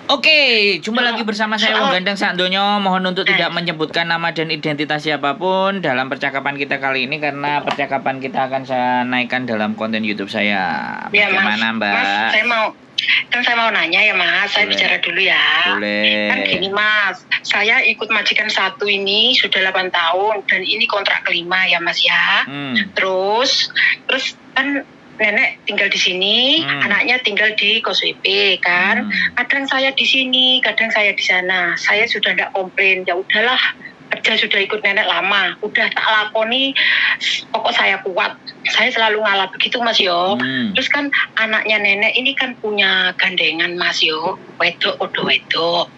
Oke, jumpa lagi bersama saya Wong Ganteng Sakdonyo. Mohon untuk tidak menyebutkan nama dan identitas siapapun dalam percakapan kita kali ini karena percakapan kita akan saya naikkan dalam konten YouTube saya. Ya, Mas. Bagaimana, Mbak? Mas, saya mau nanya ya, Mas. Saya Boleh. Bicara dulu ya. Boleh. Kan gini, Mas, saya ikut majikan satu ini sudah 8 tahun dan ini kontrak kelima ya, Mas, ya. Terus terus kan nenek tinggal di sini, anaknya tinggal di Koswp kan. Kadang saya di sini, kadang saya di sana. Saya sudah tidak komplain. Ya udahlah, kerja sudah ikut nenek lama, udah tak lakoni, pokok saya kuat. Saya selalu ngalah begitu, Mas, yo. Terus kan anaknya nenek ini kan punya gandengan, Mas, yo, wedok podo wedok.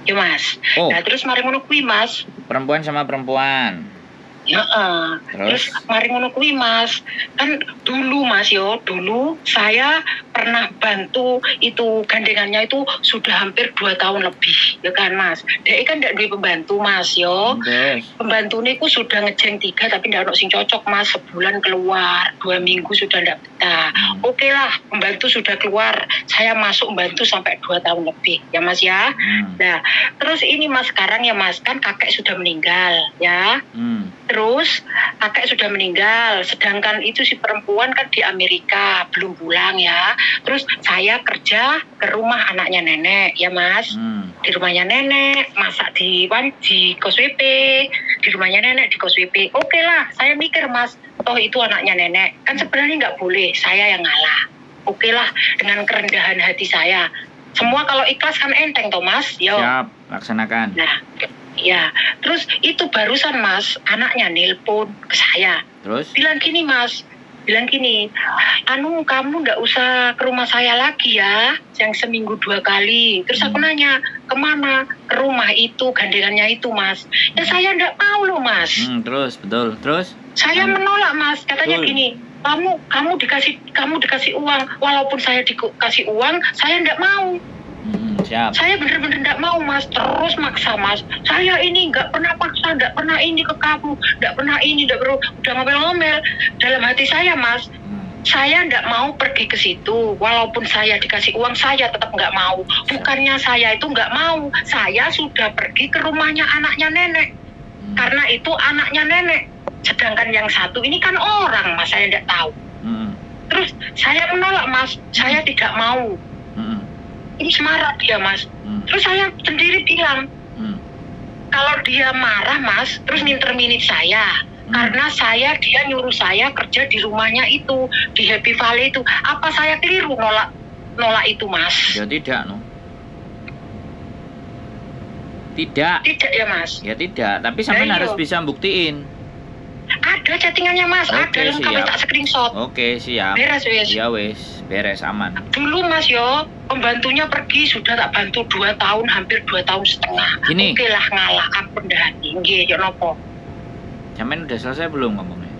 Yo, Mas. Oh, Nah, terus mari ngono kuwi, Mas. Perempuan sama perempuan. Ya, Terus? terus mari ngono kuwi, Mas. Kan dulu, Mas, yo, dulu saya pernah bantu itu gandengannya itu sudah hampir 2 tahun lebih, ya kan, Mas. Dia kan ndak duwe pembantu, Mas, yo. Terus? Pembantu niku sudah ngejeng tiga tapi ndak ono sing cocok, Mas. Sebulan keluar, 2 minggu sudah ndak betah. Oke lah, pembantu sudah keluar, saya masuk bantu sampai 2 tahun lebih ya, Mas, ya. Nah, terus ini, Mas, sekarang ya, Mas, kan kakek sudah meninggal ya. Terus kakek sudah meninggal, sedangkan itu si perempuan kan di Amerika belum pulang ya. Terus saya kerja ke rumah anaknya nenek ya, Mas. Di rumahnya nenek, masak di kos WP, di rumahnya nenek di kos WP. Oke lah, saya mikir, Mas, toh itu anaknya nenek. Kan sebenarnya nggak boleh, saya yang ngalah. Oke lah, dengan kerendahan hati saya. Semua kalau ikhlas kan enteng toh, Mas. Yo. Siap, laksanakan. Nah, ya. Terus itu barusan, Mas, anaknya nelpon ke saya. Terus? Bilang gini, Mas, bilang gini, anu, kamu nggak usah ke rumah saya lagi ya, yang seminggu dua kali. Terus aku nanya, kemana? Ke rumah itu, gandengannya itu, Mas. Ya saya nggak mau loh, Mas. Terus, betul. Terus? Saya menolak, Mas. Katanya gini, kamu kamu dikasih uang, walaupun saya dikasih uang, saya nggak mau. Siap. Saya bener-bener nggak mau, Mas. Terus maksa, Mas. Saya ini nggak pernah paksa, nggak pernah ini ke kamu, nggak pernah ini, nggak perlu. Udah ngomel-ngomel. Dalam hati saya, Mas, saya nggak mau pergi ke situ. Walaupun saya dikasih uang, saya tetap nggak mau. Bukannya saya itu nggak mau, saya sudah pergi ke rumahnya anaknya nenek. Karena itu anaknya nenek. Sedangkan yang satu ini kan orang, Mas, saya nggak tahu. Terus saya menolak, Mas. Saya tidak mau. Terus marah dia, Mas. Terus saya sendiri bilang, kalau dia marah, Mas, terus nginterminate saya. Karena saya, dia nyuruh saya kerja di rumahnya itu, di Happy Valley itu. Apa saya keliru nolak nolak itu, Mas? Ya tidak, no. Tidak. Tidak ya, Mas? Ya tidak, tapi sampean Ya, iya. harus bisa buktiin. Ada chattingannya, Mas, Oke, ada lengkap, siap. tak screenshot. Oke, siap. Beres wes. Ya wis, beres, aman. Dulu, Mas, yo, pembantunya pergi sudah tak bantu 2 tahun, hampir 2 tahun setengah. Gini. Oke lah, ngalah aku rendah hati. Nggih, yo nopo? Sampean udah selesai belum ngomongnya?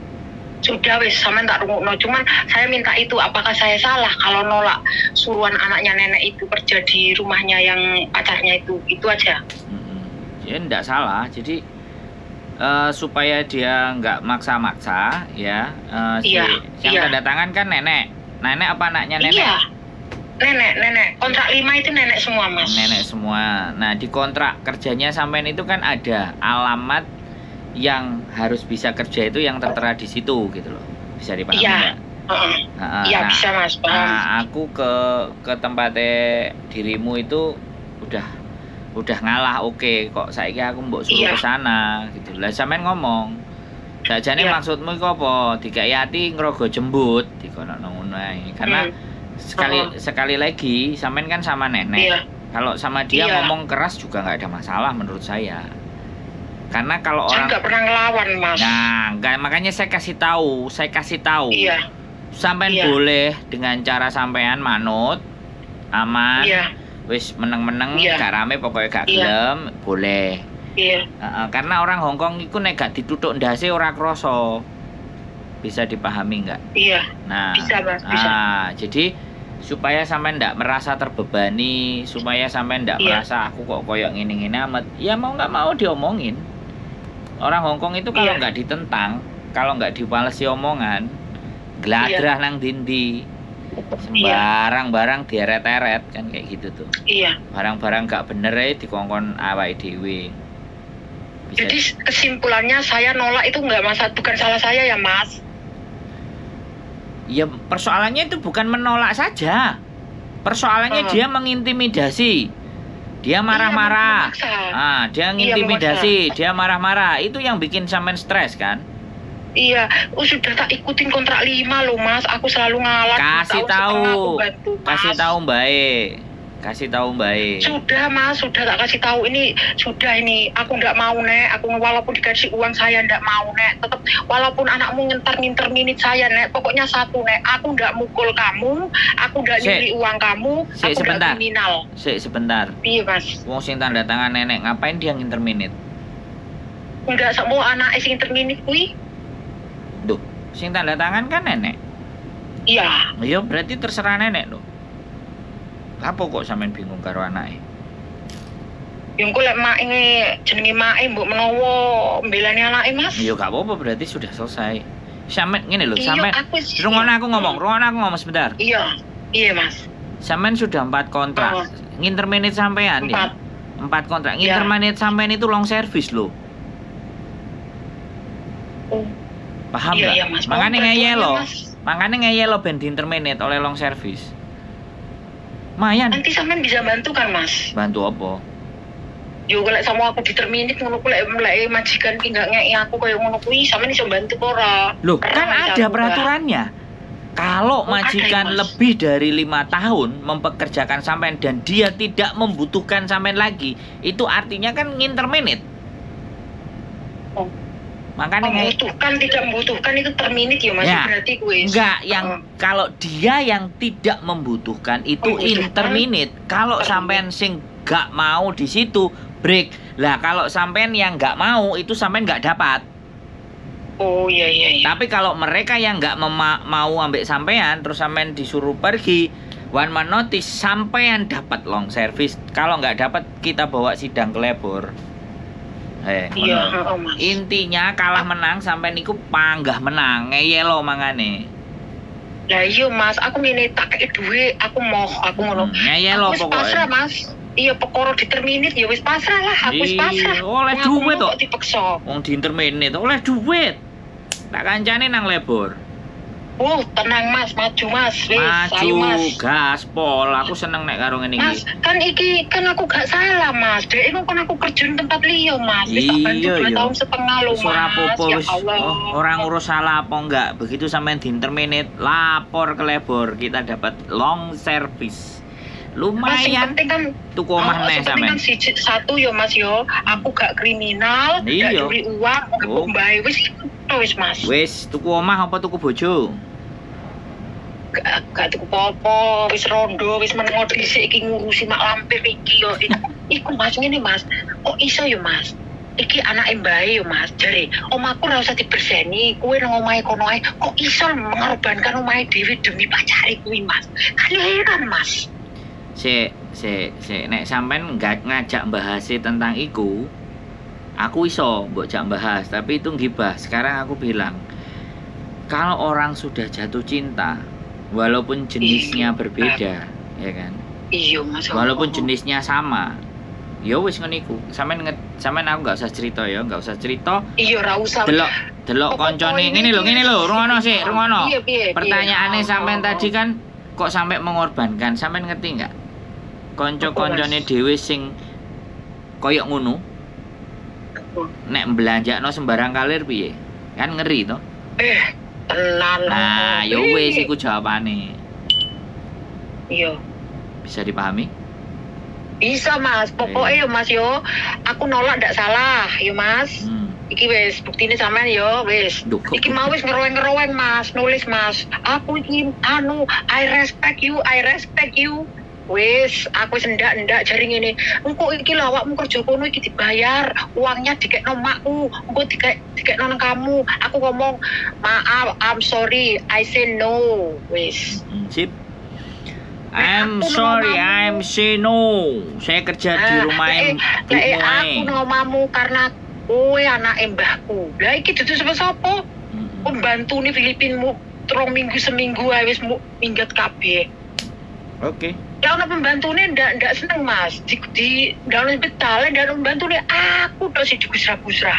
Sudah wis, sampean tak rungokno. Cuman saya minta itu, apakah saya salah kalau nolak suruhan anaknya nenek itu kerja di rumahnya yang pacarnya itu? Itu aja. Ya enggak salah. Jadi supaya dia nggak maksa-maksa ya, si yang tanda tangan kan nenek. Nenek apa anaknya nenek? Iya. Nenek, nenek. Kontrak lima itu nenek semua, Mas. Nenek semua. Nah, di kontrak kerjanya sampean itu kan ada alamat yang harus bisa kerja itu yang tertera di situ gitu loh. Bisa dipahami nggak? Heeh. Nah, Iya, nah, bisa, Mas, paham. Nah, aku ke tempatnya dirimu itu udah ngalah, oke kok saiki aku mbok suruh ke sana gitu. Lah, sampean ngomong. Sakjane maksudmu iku apa? Dikai ati ngrogo jembut dikono ngono ae. Karena sekali sekali lagi sampean kan sama nenek. Kalau sama dia ngomong keras juga nggak ada masalah menurut saya. Karena kalau Saya orang nggak pernah ngelawan, Mas. Nah, nggak, makanya saya kasih tahu, saya kasih tahu. Sampean boleh dengan cara sampean manut, aman, wis meneng-meneng, gak rame pokoknya gak gelem, boleh. Heeh, karena orang Hongkong iku nek gak ditutuk ndase ora krasa. Bisa dipahami nggak? Iya. Nah, Bisa, Mas, bisa. Nah, jadi supaya sampean ndak merasa terbebani, supaya sampean ndak merasa aku kok koyok ngene-ngene amat, ya mau nggak mau diomongin. Orang Hongkong itu kalau nggak ditentang, kalau nggak dibalesi omongan, gladrah nang dindi. Sembarang barang dieret-eret kan kayak gitu tuh. Iya. Barang-barang gak bener ae dikongkon awake dhewe. Bisa. Jadi kesimpulannya saya nolak itu nggak masalah, bukan salah saya ya Mas. Ya persoalannya itu bukan menolak saja. Persoalannya dia mengintimidasi. Dia marah-marah. Iya, ah, dia ngintimidasi, dia marah-marah. Itu yang bikin sampean stres kan? Iya, sudah tak ikutin kontrak 5 loh Mas. Aku selalu ngalah. Kasih tahu. Kasih tahu Mbak. Kasih tahu Mbak. Sudah Mas, sudah tak kasih tahu ini, sudah ini. Aku nggak mau Nek, aku walaupun dikasih uang saya nggak mau Nek. Tetap walaupun anakmu nginter minit saya Nek, pokoknya satu Nek, aku nggak mukul kamu, aku nggak nyuri uang kamu, aku nggak kriminal. Sik sebentar. Iya Mas. Wong sing tanda tangan nenek, ngapain dia nginterminit? Enggak semua anak sing interminit kuwi. Duh, sing tanda tangan kan nenek. Iya. Iya, berarti terserah nenek loh. Apa kok sampean bingung karo anake? Ya engko lek make jenenge make mbok menawa mbelani anake Mas. Ya gak apa-apa, berarti sudah selesai. Sampean ngene lho, sampean rungono aku ngomong, rungono aku ngomong sebentar. Iya. Iya, Mas. Sampean sudah 4 kontrak. Nginterminate sampean ya. 4 kontrak. Nginterminate sampean itu long service loh. Oh. Paham enggak? Iya, Mas. Makane ngeyel lho. Makane ngeyel lho ben diinterminate oleh long service. Lumayan. Nanti sampean bisa bantu kan Mas? Bantu apa? Yo lek sama aku diterminit ngono ku lek majikan ki gak ngeki aku koyo ngono kuwi sampean iso bantu ora? Loh, kan ada peraturannya. Kalau majikan ada, lebih dari 5 tahun mempekerjakan sampean dan dia tidak membutuhkan sampean lagi, itu artinya kan nginterminate. Oh. Makanya membutuhkan tidak membutuhkan itu terminit ya Mas, ya, berarti kuwi. Enggak, yang kalau dia yang tidak membutuhkan itu interminate. Kalau sampean sing gak mau di situ break. Lah kalau sampean yang gak mau itu sampean gak dapat. Oh iya iya iya. Tapi kalau mereka yang gak mau ambek sampean terus sampean disuruh pergi one man notice, sampean dapat long service. Kalau nggak dapat kita bawa sidang ke labor. Iya, oh, Mas. Intinya kalah menang sampai niku panggah menang, ngeyelo mangane. Lah iya Mas, aku ngene tak kei dhuwit, aku moh, aku ngono. Ngeyelo pokoknya. Pasrah Mas. Iya perkara diterminit ya wis pasrah lah, aku wis pasrah. Oleh dhuwit kok dipaksa. Wong diinterminit oleh dhuwit. Tak kancane nang labor. Oh, tenang Mas, maju Mas. Wis, maju, ayo Mas. Gaspol, aku seneng nek karo ngene iki. Mas, kan iki kan aku gak salah Mas. Dek iku kan aku kerja di tempat liya Mas. Wis tak bantu 2,5 tahun lho Mas. Ora apa-apa ya wis. Allah. Oh, orang urus salah apa enggak. Begitu sampean diinterminate, lapor ke labor, kita dapat long service. Lumayan. Mas, penting kan tuku omah neh sampean. Kan satu yo Mas yo, aku gak kriminal, gak curi uang, gak mbae wis wis Mas. Wis tuku omah apa tuku bojo? Gak tuku apa-apa, wis rondo, wis menengo dhisik iki ngurusi mak lampir iki yo. Iku Mas ngene Mas, kok iso yo Mas? Iki anake mbae yo Mas, jare omahku ora usah diberseni, kowe nang omahe kono ae. Kok iso mengorbankan omahe dhewe demi pacare kuwi Mas? Kan heran Mas. Sik, nek sampean nggak ngajak bahas tentang iku, aku iso mbok jak bahas, tapi itu gibah. Sekarang aku bilang, kalau orang sudah jatuh cinta, walaupun jenisnya berbeda, ya kan? Iya, Mas. Walaupun jenisnya sama, ya wis ngene iku. Sampean aku nggak usah cerita ya, nggak usah cerita. Iya, ora usah. Delok koncone ngene lho, ngene lho, rungono sik, rungono. Iya, pertanyaane sampean tadi kan kok sampai mengorbankan, sampean ngerti nggak? Konco-koncone dhewe sing koyok ngono. Nek belanjakno sembarang kalir piye? Kan ngeri to. Tenan. Nah, ya wis iku jawabane. Iya. Bisa dipahami? Bisa, Mas. Pokoknya yo Mas yo, aku nolak ndak salah, yo Mas. Iki wis buktine sampean yo wis. Iki mau wis ngeroweng-ngeroweng Mas, nulis Mas. Aku iki anu, I respect you, I respect you. Wis, aku wis ndak jare ngene. Engko iki lho awakmu kerja kono iki dibayar, uangnya dikekno makku, engko dikekno nang kamu. Aku ngomong, "Maaf, I'm sorry, I say no." Wis. Sip. I'm sorry, I'm say no. Saya kerja di rumah ibumu. Aku nang omahmu karena kowe anake mbahku. Lah iki dudu sapa-sapa. Pembantu ni Filipinmu. 2 minggu seminggu ae wis minggat kabeh. Oke. Lah ono pembantune ndak ndak seneng, Mas. Di ndak ono betah, ndak ono pembantune aku tok sing digusra-gusra.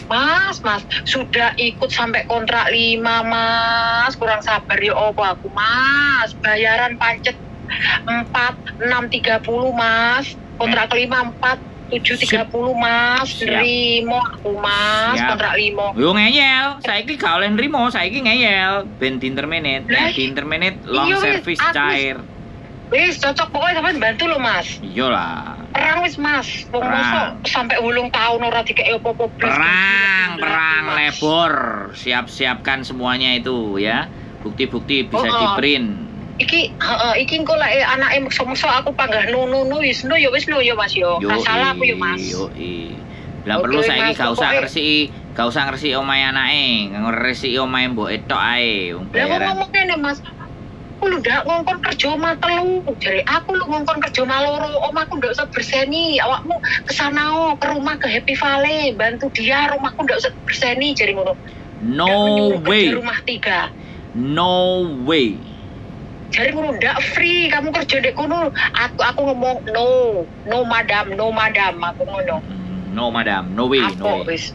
Mas, Mas, sudah ikut sampai kontrak 5, Mas. Kurang sabar ya opo aku, Mas. Bayaran pancet 4 6 30, Mas. Kontrak kelima 4 7 30, Mas. Siap. Nerimo aku, Mas. Siap. Kontrak 5. Yo ngeyel, saiki gak oleh nrimo, saiki ngeyel ben di-terminate. Lah, Nek di-terminate long iya, wis, service aku wis- cair. Wis cocok pokoknya sampean bantu lo, Mas. Iya lah. Perang wis, Mas. Wong Perang. mosok sampai 8 tahun ora dikek apa-apa blas. Perang, Gaji, perang Mas. lebor. Siap-siapkan semuanya itu ya. Bukti-bukti bisa di-print. Iki heeh, iki engko lek anake meksa-meksa aku panggah no no no wis no ya wis no ya, Mas, yo. Yo Ora salah aku yo, Mas. Yo. Lah Oke, perlu saiki Mas, gak usah pokoknya- ngresiki, gak usah ngresiki omahe anake, ngresiki omahe mboke tok ae wong Lah kok bayaran. ngomong ngene, Mas. Aku lho ndak ngongkon kerja omah telu, jare aku lho ngongkon kerja omah loro, omahku ndak usah berseni, awakmu kesana oh, ke rumah ke Happy Valley, bantu dia, rumahku ndak usah berseni, jare ngono. No Ndak menyuruh way. kerja rumah tiga. No way. Jare ngono ndak free, kamu kerja dek kono. Aku ngomong no, no madam, no madam, aku ngono. No madam, no way, no Apa way. wis.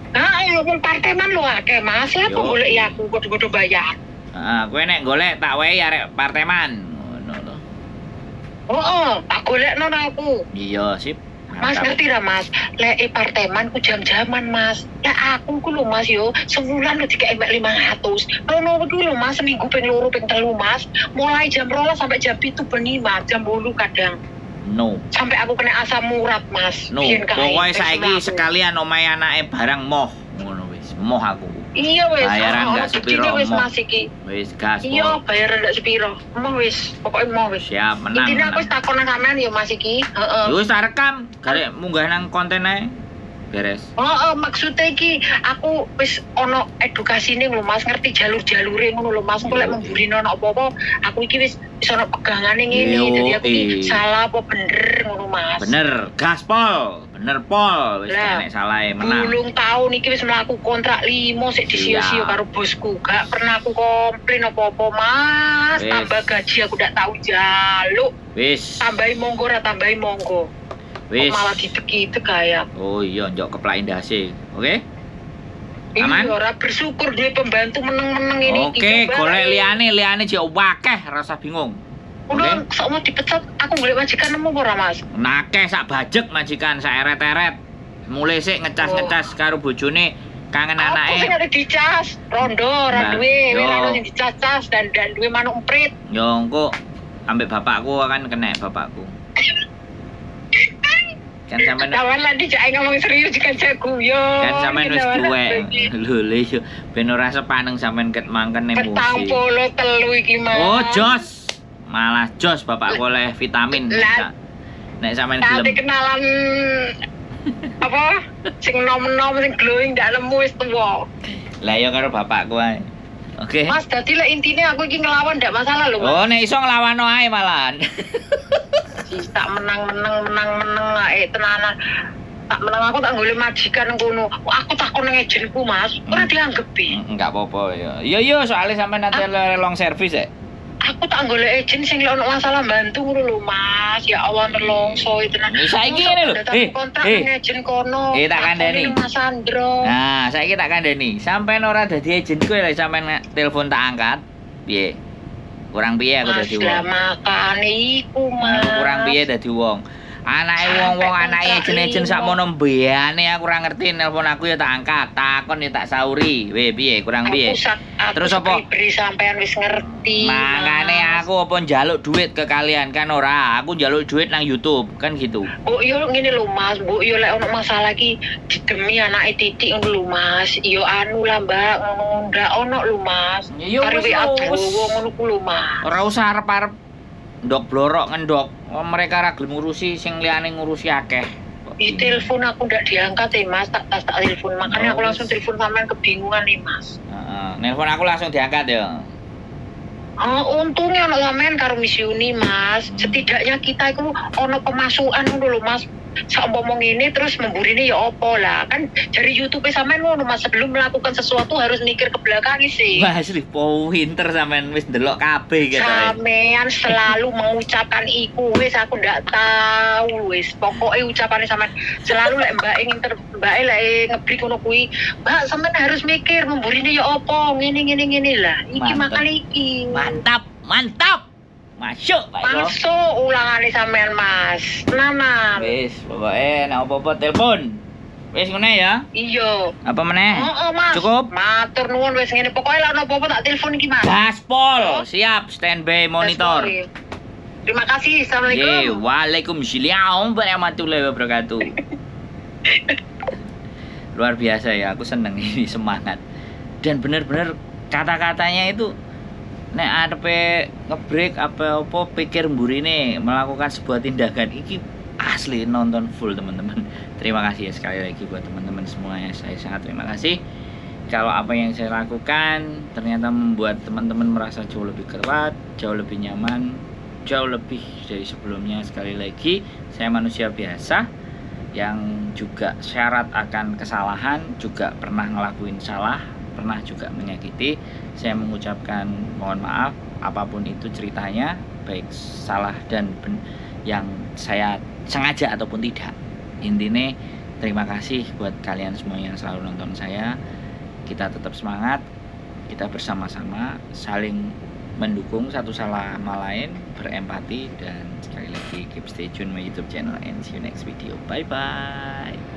Nah, ayo ngomong parteman lho akeh, Mas. Lah Yo. kok golek aku padha-padha bayar. Ah, kowe nek golek tak wehi arek parteman. Ngono lho. Oh, tak golekno nang aku. Iya, sip. Mas Mantap. ngerti ra, Mas? Lek e parteman ku jam-jaman, Mas. Lah aku ku lho, Mas, yo sebulan lho dikek mek 500. Ngono kuwi lho, Mas, seminggu ping loro ping telu, Mas. Mulai jam 12 sampai jam 7 bengi, Mas, jam 8 kadang. No. Sampai aku kena asam urat, Mas. No. Biyen kae, Pokoke wis saiki mlaku. sekalian omahe anake barang moh ngono wis. Moh aku. Iya wis, Bayaran oh, gak ono sepiro, buktine wis moh. Mas iki. Wis gas. Iya, pol. bayaran ndak sepiro. Moh wis, pokoke moh wis. Siap, menang. Intinya aku Menang. wis takon nang sampean ya, Mas, iki. Heeh. Wis tak rekam, garek munggah nang konten ae. Beres. Oh, maksudnya iki aku wis ono edukasine lho, Mas, ngerti jalur-jalure ngono lho, Mas. Engko lek Yo, memburine ono apa-apa, aku iki wis wis ono pegangane ngene. Yo, Dadi aku iki eh. salah apa bener ngono, Mas. Bener, gaspol. Bener pol, wis Lah, gak nek salahe menang. 8 tahun iki wis mlaku kontrak limo sik disio-sio Siap. karo bosku. Gak pernah aku komplain apa-apa, Mas. Wis. Tambah gaji aku ndak tau jaluk. Wis. Tambahi monggo ra tambahi monggo. Kok Wis. malah didek-idek kayak. Oh iya, njok keplak ndase. Oke? Aman? Iya, ora bersyukur duwe pembantu meneng-meneng ini. Oke, Dicoba, golek eh. liyane, liyane jek wakeh, rasa bingung. Udah, Oke. sok mau dipecat, aku golek majikan nemu apa ora, Mas? Nakeh sak bajek majikan sak eret-eret. Mulai sik ngecas-ngecas karo bojone, kangen Apa sing anake. ada dicas? Rondo, ora Nah, duwe, yo. ora ono sing dicas-cas dan duwe manuk emprit. Yo engko ambek bapakku akan kena bapakku. Kan sampean Tawan lah dijak ngomong serius juga jago yo. kan sampean wis tuwek. Lho lho yo ben ora sepaneng sampean ket mangken Petang emosi. puluh telu iki, Mas. Oh, jos. Malah jos bapakku oleh vitamin. Lah. Nek sampean Tadi gelem. kenalan apa? Sing nom-nom sing glowing ndak lemu wis tuwa. Lah yo karo bapakku ae. Oke. Mas, dadi lek intine aku iki ngelawan ndak masalah lho, Mas. Oh, nek iso nglawano ae malahan. Si, tak menang menang menang menang ae tenanan. Tak menang aku tak golek majikan ngono. Aku takon nang agenku, Mas. Ora dianggepi. Enggak apa-apa ya. Iya iya soalnya sampean nanti long service ya. Aku tak golek agen sing lek ono masalah bantu ngono lho, Mas. Ya Allah nelongso itu tenan. Ini saiki ngene lho. Eh, kontrak nang agen kono. Tak Takoni kandhani. nang Mas Andro. Nah, saiki tak kandhani. Sampean ora dadi agenku lek sampean telepon tak angkat. Piye? Kurang piye aku Mas dadi lah wong? makane iku, Mas. Kurang piye dadi wong? Anake wong-wong anake ejen-ejen sakmono mbeyane aku ora ngerti nelpon aku ya tak angkat, takon ya tak sauri. Weh piye kurang piye? Aku aku Terus apa? Beri sampean wis ngerti. Makane Mas. aku apa njaluk duit ke kalian kan ora, aku njaluk duit nang YouTube kan gitu. Mbok yo ngene lho, Mas, mbok yo lek ono masalah iki didemi anake titik ngono lho, Mas. Yo anu lah, Mbak, ngono ndak ono lho, Mas. Ya Karo wis WA lho, wis. dawa ngono ku lho, Mas. Ora usah arep-arep ndok blorok ngendok. Oh, mereka ora gelem ngurusi sing liyane ngurusi akeh. Di telepon aku ndak diangkat ya, Mas, tak tak tak telepon. Makanya Oh, aku langsung wis. telepon sampean kebingungan nih, Mas. Heeh, nelpon aku langsung diangkat ya. Oh, untungnya ono sampean karo Miss Yuni, Mas. Setidaknya kita itu ono pemasukan ngono lho, Mas. Seumpama ngene terus memburine ya apa lah. Kan dari YouTube sampean ngono Mas, sebelum melakukan sesuatu harus mikir ke belakang sih. Wah, asli pinter sampean wis ndelok kabeh gitu. Sampean selalu mengucapkan iku wis aku ndak tahu wis. Pokoke ucapane sampean selalu lek mbake nginter mbake lek ngebrik ngono kuwi, Mbak sampean harus mikir memburine ya apa ngene ngene ngene lah. Iki makane iki. Mantap, mantap. Masuk, Pak Eko. Masuk ulangane sampean Mas. Tenanan. Wis, pokoke nek apa-apa telepon. Wis ngene ya. Iya. Apa meneh? Heeh, Mas. Cukup. Matur nuwun wis ngene. Pokoke lek ono apa-apa tak telepon iki, Mas. Gaspol, siap standby monitor. Terima kasih. Assalamualaikum. Ye, waalaikumsalam warahmatullahi wabarakatuh. Luar biasa ya, aku seneng ini semangat. Dan bener-bener kata-katanya itu nek arepe ngebreak apa-apa pikir mburine melakukan sebuah tindakan iki asli nonton full teman-teman. Terima kasih ya sekali lagi buat teman-teman semuanya. Saya sangat terima kasih. Kalau apa yang saya lakukan ternyata membuat teman-teman merasa jauh lebih kuat, jauh lebih nyaman, jauh lebih dari sebelumnya. Sekali lagi, saya manusia biasa yang juga syarat akan kesalahan, juga pernah ngelakuin salah, pernah juga menyakiti. Saya mengucapkan mohon maaf apapun itu ceritanya, baik salah dan yang saya sengaja ataupun tidak. Intinya terima kasih buat kalian semua yang selalu nonton saya. Kita tetap semangat, kita bersama-sama saling mendukung satu sama lain, berempati, dan sekali lagi keep stay tune my YouTube channel and see you next video. Bye bye.